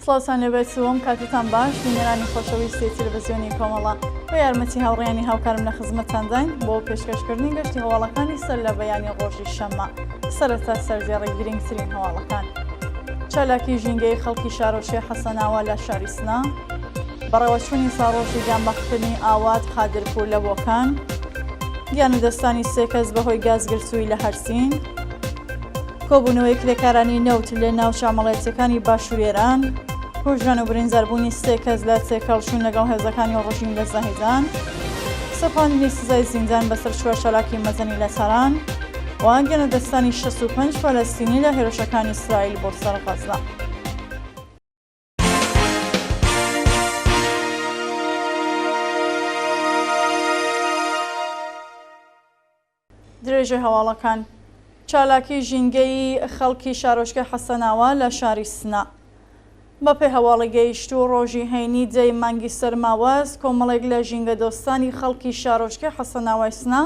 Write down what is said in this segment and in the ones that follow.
سڵاوتان لێبێت و ئەم کاتتان باش بینەرانی خۆشەویستی تەلەڤزیۆنی کۆمەڵە بە یارمەتی هاوڕێیانی هاوکارم لە خزمەتتانداین بۆ پێشکەشکردنی گەشتی هەواڵەکانی سەر لە بەیانی ڕۆژی شەممە سەرەتا سەرزێڕی گرنگترین هەواڵەکان چالاکی ژینگەی خەڵکی شارۆچکەی حەسەناوا لە شاری سنە بەڕێوەچوونی ساڕۆژی گیانبەختکردنی ئاوات قادرپوور لە بۆکان گیانلەدەستانی سێ کەس بەهۆی گازگرتووی لە هەرسین کۆبوونەوەی کرێکارانی نەوت لە ناوچە عەمەڵیاتیەکانی باشوور ئێران، کوژران و برینداربوونی سێ کەس لە تێکهەڵچوون لەگەڵ هێزەکانی ڕژیم لە زاهیدان، سەپاندنی سزای زیندان بەسەر چوار چالاکی مەدەنی لە تاران و گیانلەدەستدانی 65 فەلەستینی لە هێرشەکانی ئیسرائیل بۆ سەر غەززە. درێژەی هەواڵەکان چالاکی ژینگەیی خەڵکی شارۆچکەی حەسەناوا لە شاری سنە. بەپێی هەواڵی گەیشتوو ڕۆژی هەینی دەی مانگی سەرماوەز کۆمەڵێک لە ژینگەدۆستانی خەڵکی شارۆچکەی حەسەناوای سنە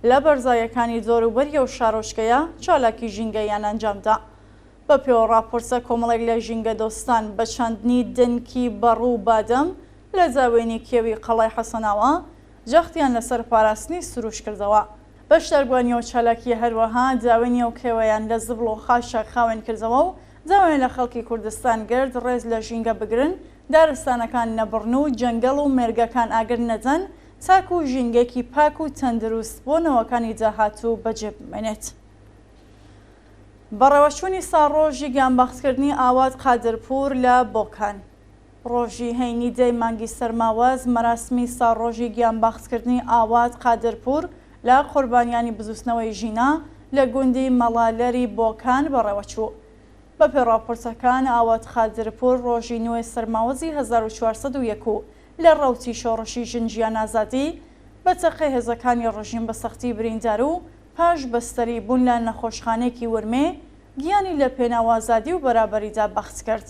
لە بەرزاییەکانی دەوروبەری ئەو شارۆچکەیە چالاکی ژینگەییان ئەنجامدا. بەپێ ڕاپۆرتە کۆمەڵێک لە ژینگەدۆستان بە چاندنی دەنکی بەڕوو و بادەم لە زاوێنی کێوی قەڵای حەسەناوا جەختیان لەسەر پاراستنی سروشت کردەوە. بەشداربووانی ئەو چالاکییە هەروەها داوێنی ئەو کێوەیان لە زبڵ و خاشاک خاوێن کردەوە و داوایان لە خەڵکی کوردستان کرد ڕێز لە ژینگە بگرن، دارستانەکان نەبڕن و جەنگەڵ و مێرگەکان ئاگر نەدەن تاکوو ژینگەیەکی پاک و تەندروست بۆ نەوەکانی داهاتوو بەجێ بمێنێت. بەڕێوەچوونی ساڵڕۆژی گیانبەختکردنی ئاوات قادرپوور لە بۆکان. ڕۆژی هەینی دەی مانگی سەرماوەز مەراسمی ساڵڕۆژی گیانباختکردنی ئاوات قادرپوور لە قوربانیانی بزووتنەوەی ژینا لە گوندی مەڵالەری بۆکان بەڕێوەچوو. بەپێی ڕاپۆرتەکان ئاوات قادرپوور ڕۆژی نۆ سەرماوەزی 1401 و لە ڕەوتی شۆڕشی ژن ژیان ئازادی بە تەقەی هێزەکانی ڕژیم بە سەختی بریندار و پاش بەستەری بوون لە نەخۆشخانەیەکی ورمێ گیانی لە پێناو ئازادی و بەرابەریدا بەخت کرد.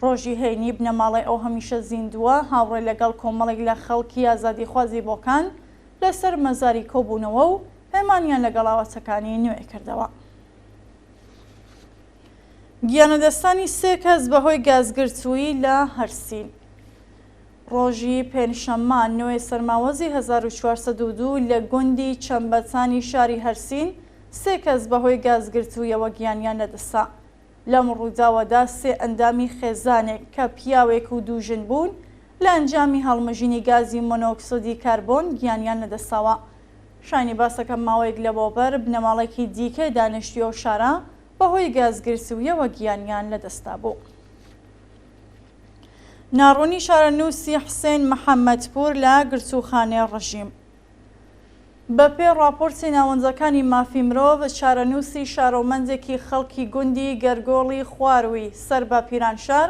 ڕۆژی هەینی بنەماڵەی ئەو هەمیشە زیندووە هاوڕێ لەگەڵ کۆمەڵێک لە خەڵکی ئازادیخوازی بۆکان لەسەر مەزاری کۆبوونەوە و پەیمانیان لەگەڵ ئاواتەکانی نوێ کردەوە. گیانلەدەستانی سێ کەس بەهۆی گازگرتوویی لە هەرسین. ڕۆژی پێنجشەممە نۆ سەرماوەزی 1402 لە گوندی چەمبەتانی شاری هەرسین سێ کەس بەهۆی گازگرتوویەوە گیانیان لەدەستدا. لەم ڕووداوەدا سێ ئەندامی خێزانێک کە پیاوێک و دوو ژن بوون، لە ئەنجامی هەڵمژینی گازی مۆنۆکسیدی کاربۆن گیانیان لەدەستداوە. شایانی باسە کە ماوەیەک لەمەوبەر بنەماڵەیەکی دیکەی دانیشتووی ئەو شارە بەهۆی گازگرتوویەوە گیانیان لەدەستدابوو. ناڕوونی چارەنووسی حسێن محەممەدپوور لە گرتووخانەی ڕژیم. بەپێی ڕاپۆرتی ناوەندەکانی مافی مرۆڤ، چارەنووسی شارۆمەندێکی خەڵکی گوندی گەرگۆڵی خوارووی سەر بە پیرانشار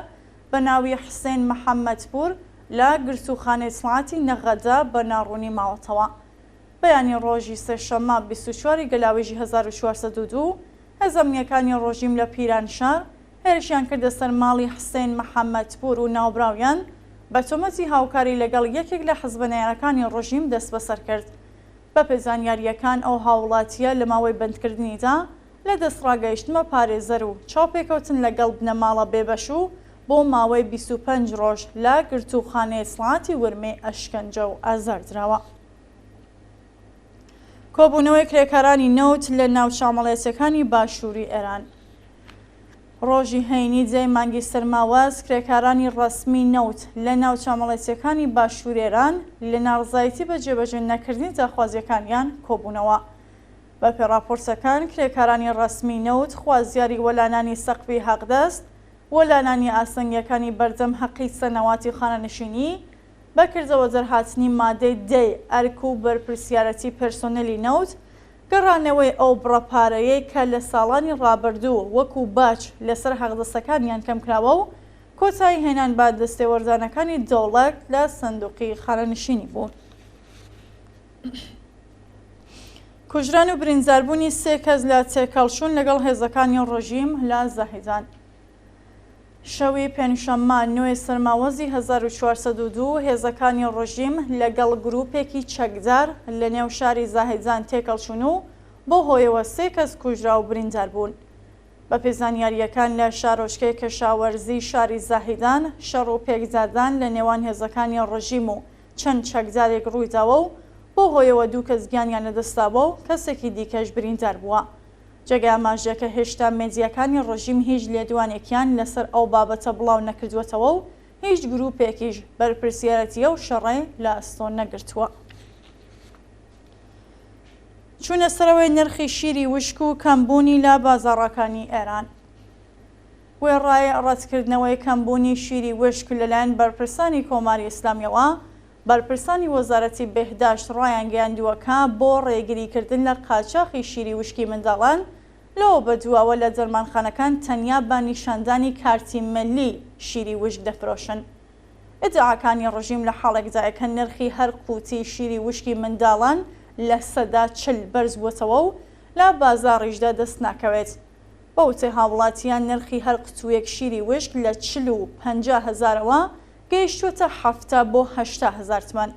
بە ناوی حسێن محەممەدپوور لە گرتووخانەی ئیتڵاعاتی نەغەدە بە ناڕوونی ماوەتەوە. بەیانی ڕۆژی سێشەممە 24 ی گەلاوێژی 1402 هێزە ئەمنییەکانی ڕۆژیم لە پیرانشار هێرشیان کردە سەر ماڵی حسێن محەممەدپوور و ناوبراویان بە تۆمەتی هاوکاری لەگەڵ یەکێک لە حزبە نەیارەکانی ڕژیم دەستبەسەر کرد. بەپێ زانیارییەکان ئەو هاووڵاتییە لە ماوەی بەندکردنیدا لە دەستڕاگەیشتن بە پارێزەر و چاوپێکەوتن لەگەڵ بنەماڵە بێبەش و بۆ ماوەی 25 ڕۆژ لە گرتووخانەی ئیتڵاعاتی ورمێ ئەشکەنجە و ئازار دراوە. کۆبوونەوەی کرێکارانی نەوت لە ناوچە عەمەڵیاتییەکانی باشووری ئێران. ڕۆژی هەینی دەی مانگی سەرماوەز کرێکارانی ڕەسمی نەوت لە ناوچە عەمەڵیاتییەکانی باشوور ئێران لە ناڕەزایەتی بە جێبەجێ نەکردنی داخوازییەکانیان کۆبوونەوە. بەپێ ڕاپۆرتەکان کرێکارانی ڕەسمی نەوت خوازیاری وەلانانی سەقفی حەقدەست، وەلانانی ئاستەنگییەکانی بەردەم حەقی سەنەواتی خانەنشینی، بە کردەوە دەرهاتنی مادەی دەی ئەرک و بەرپرسیارەتی پێرسۆنێلی نەوت، گەڕانەوەی ئەو بڕە پارەیەی کە لە ساڵانی ڕابردوو وەکو باج لەسەر حەقدەستەکانیان کەمکراوە و کۆتایی هێنان بە دەستێوەردانەکانی دەوڵەت لە سندوقی خانەنشینی بوون. کوژران و برینداربوونی سێ کەس لە تێکهەڵچوون لەگەڵ هێزەکانی ڕژیم لە زاهیدان. شەوی پێنجشەممە نۆ سەرماوەزی 1402 هێزەکانی ڕژیم لەگەڵ گرووپێکی چەکدار لە نێو شاری زاهیدان تێکەڵچوون و بەو هۆیەوە سێ کەس کوژرا و بریندار بوون. بەپێی زانیارییەکان لە شارۆچکەی کەشاوەرزی شاری زاهیدان شەڕ و پێکدادان لە نێوان هێزەکانی ڕژیم و چەند چەکدارێک ڕوویداوە و بەو هۆیەوە دوو کەس گیانیان لەدەستداوە و کەسێکی دیکەش بریندار بووە. جێگای ئاماژەیە کە هێشتا مێدیاکانی ڕژیم هیچ لێدوانێکیان لەسەر ئەو بابەتە بڵاو نەکردووەتەوە و هیچ گرووپێکیش بەرپرسیارەتی ئەو شەڕەی لە ئەستۆ نەگرتووە. چوونە سەرەوەی نرخی شیری وشک و کەمبوونی لە بازاڕەکانی ئێران. وێڕای ڕەتکردنەوەی کەمبوونی شیری وشک لەلایەن بەرپرسانی کۆماری ئیسلامییەوە، بەرپرسانی وەزارەتی بێهداشت ڕایانگەیاندووە کە بۆ ڕێگریکردن لە قاچاخی شیری وشکی منداڵان، لەوە بەدواوە لە دەرمانخانەکان تەنیا بە نیشاندانی کارتی ملی شیری وشک دەفرۆشن. ئیدعاکانی ڕژیم لە حاڵێکدایە کە نرخی هەر قوتی شیری وشکی منداڵان 40% بەرز بووەتەوە و لە بازاڕیشدا دەست ناکەوێت. بە وتەی هاووڵاتییان نرخی هەر قوتوویەک شیری وشک لە 40 و 50 هەزارەوە گەیشتووەتە 70 بۆ 80 هەزار تمەن.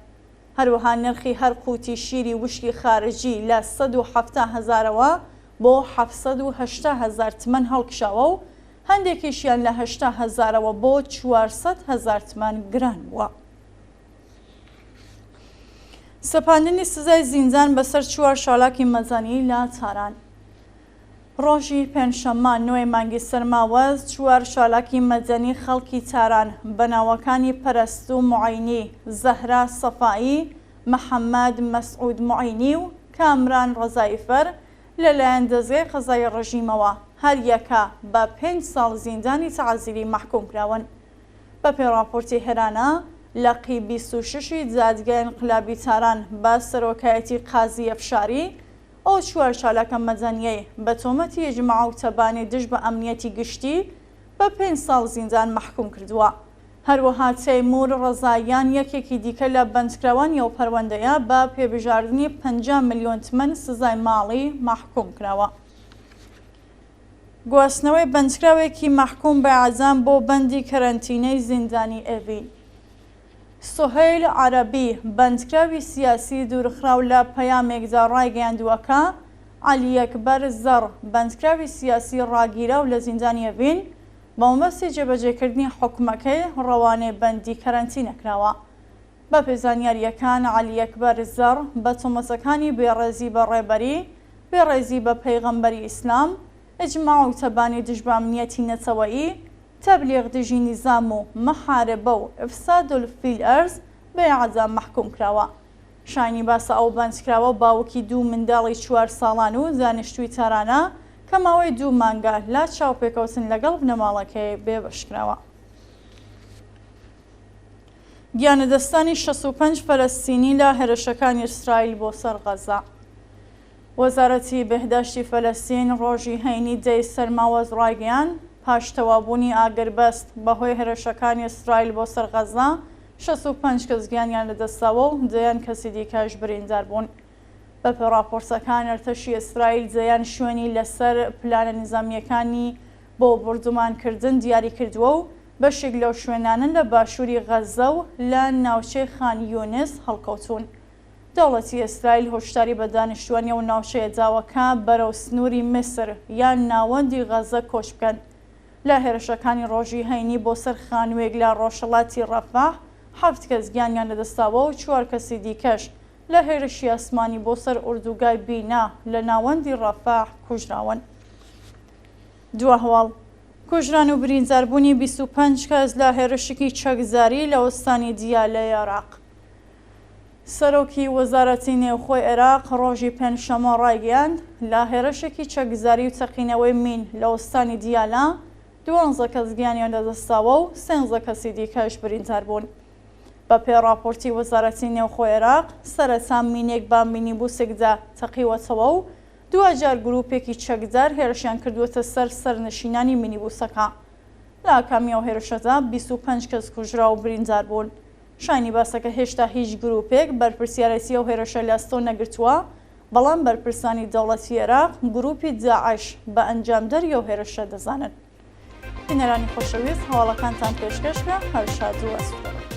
هەروەها نرخی هەر قوتی شیری وشکی خارجی لە 170 هەزارەوە بۆ 780 هەزار تمەن هەڵکشاوە و هەندێکیشیان لە 80 هەزارەوە بۆ 400 هەزار تمەن گران بووە. سەپاندنی سزای زیندان بەسەر چوار چالاکی مەدەنی لە تاران. ڕۆژی پێنجشەممە نۆی مانگی سەرماوەز چوار چالاکی مەدەنی خەڵکی تاران بە ناوەکانی پەرەستوو موعینی، زەهرا سەفایی، محەممەد مەسعوود موعینی و کامران ڕەزاییفەر لەلایەن دەزگای قەزایی ڕژیمەوە هەر یەکە بە پێنج ساڵ زیندانی تەعزیری مەحکووم کراون. بەپێی ڕاپۆرتی هێرانا، لقی 26 ی دادگای ئینقلابی تاران بە سەرۆکایەتی قازی ئەفشاری، ئەو چوار چالاکە مەدەنییەی بە تۆمەتی ئیجماع و تەبانی دژ بە ئەمنییەتی گشتی بە پێنج ساڵ زیندان مەحکووم کردووە. هەروەها تەیموور ڕەزاییان یەکێکی دیکە لە بەندکراوانی ئەو پەروەندەیە بە پێبژاردنی 50 ملیۆن تمەن سزای ماڵی مەحکووم کراوە. گواستنەوەی بەندکراوێکی مەحکووم بە ئێعدام بۆ بەندی کەرەنتینەی زیندانی ئێڤین. سوهەیل عەرەبی، بەندکراوی سیاسی دوورخراو لە پەیامێکدا ڕایگەیاندووە کە عەلیئەکبەر زەڕ، بەندکراوی سیاسی ڕاگیراو لە زیندانی ئێڤین، بە مەبەستی جێبەجێکردنی حوکمەکەی ڕەوانەی بەندی کەرەنتینە کراوە. بەپێی زانیارییەکان، عەلیئەکبەر زەڕ بە تۆمەتەکانی بێڕێزی بە ڕێبەری، بێڕێزی بە پەیغەمبەری ئیسلام، ئیجماع و تەبانی دژ بە ئەمنیەتی نەتەوەیی، تەبلیغ دژی نیزام و محاربە و افساد فی الارض بە ئێعدام مەحکووم کراوە. شایانی باسە ئەو بەندکراوە باوکی دوو منداڵی چوار ساڵان و دانیشتووی تارانە کە ماوەی دوو مانگە لە چاوپێکەوتن لەگەڵ بنەماڵەکەی بێبەش کراوە. گیانلەدەستدانی 65 فەلەستینی لە هێرشەکانی ئیسرائیل بۆ سەر غەززە. وەزارەتی بێهداشتی فەلەستین ڕۆژی هەینی دەی سەرماوەز ڕایگەیاند، پاش تەواوبوونی ئاگربەست بەهۆی هێرشەکانی ئیسرائیل بۆ سەر غەززە، 65 کەس گیانیان لەدەستداوە و دەیان کەسی دیکەش بریندار بوون. بەپێی ڕاپۆرتەکان، ئەرتەشی ئیسرائیل دەیان شوێنی لەسەر پلانە نیزامییەکانی بۆ بۆردومانکردن دیاری کردووە و بەشێک لەو شوێنانە لە باشووری غەززە و لە ناوچەی خان یونس هەڵکەوتوون. دەوڵەتی ئیسرائیل هۆشداری بە دانیشتوانی ئەو ناوچەیە داوە کە بەرەو سنووری میسر یان ناوەندی غەززە کۆچ بکەن. لە هێرشەکانی ڕۆژی هەینی بۆ سەر خانووێک لە ڕۆژهەڵاتی ڕەفەح، حەفت کەس گیانیان لەدەستداوە و چوار کەسی دیکەش لە هێرشی ئاسمانی بۆ سەر ئوردوگای بینا لە ناوەندی ڕەفەح کوژراون. دوا هەواڵ، کوژران و برینداربوونی 25 کەس لە هێرشێکی چەکداری لە ئوستانی دیالەی عێراق. سەرۆکی وەزارەتی نێوخۆی عێراق ڕۆژی پێنجشەممە ڕایگەیاند، لە هێرشێکی چەکداری و تەقینەوەی مین لە ئوستانی دیالە، دوانزە کەس گیانیان لەدەستداوە و سێنزە کەسی دیکەش بریندار بوون. بەپێی ڕاپۆرتی وەزارەتی نێوخۆی عێراق، سەرەتا مینێک بە مینیبوسێکدا تەقیوەتەوە و دواجار گرووپێکی چەکدار هێرشیان کردووەتە سەر سەرنشینانی مینیبوسەکە. لە ئاکامی ئەو هێرشەدا 25 کەس کوژرا و بریندار بوون. شایانی باسە کە هێشتا هیچ گرووپێک بەرپرسیارێتی ئەو هێرشە لە ئەستۆ نەگرتووە، بەڵام بەرپرسانی دەوڵەتی عێراق گرووپی داعش بە ئەنجامدەری ئەو هێرشە دەزانن. بینەرانی خۆشەویست هەواڵەکانتان پێشکەش کرا، هەر شاد و ئاسوودە بن.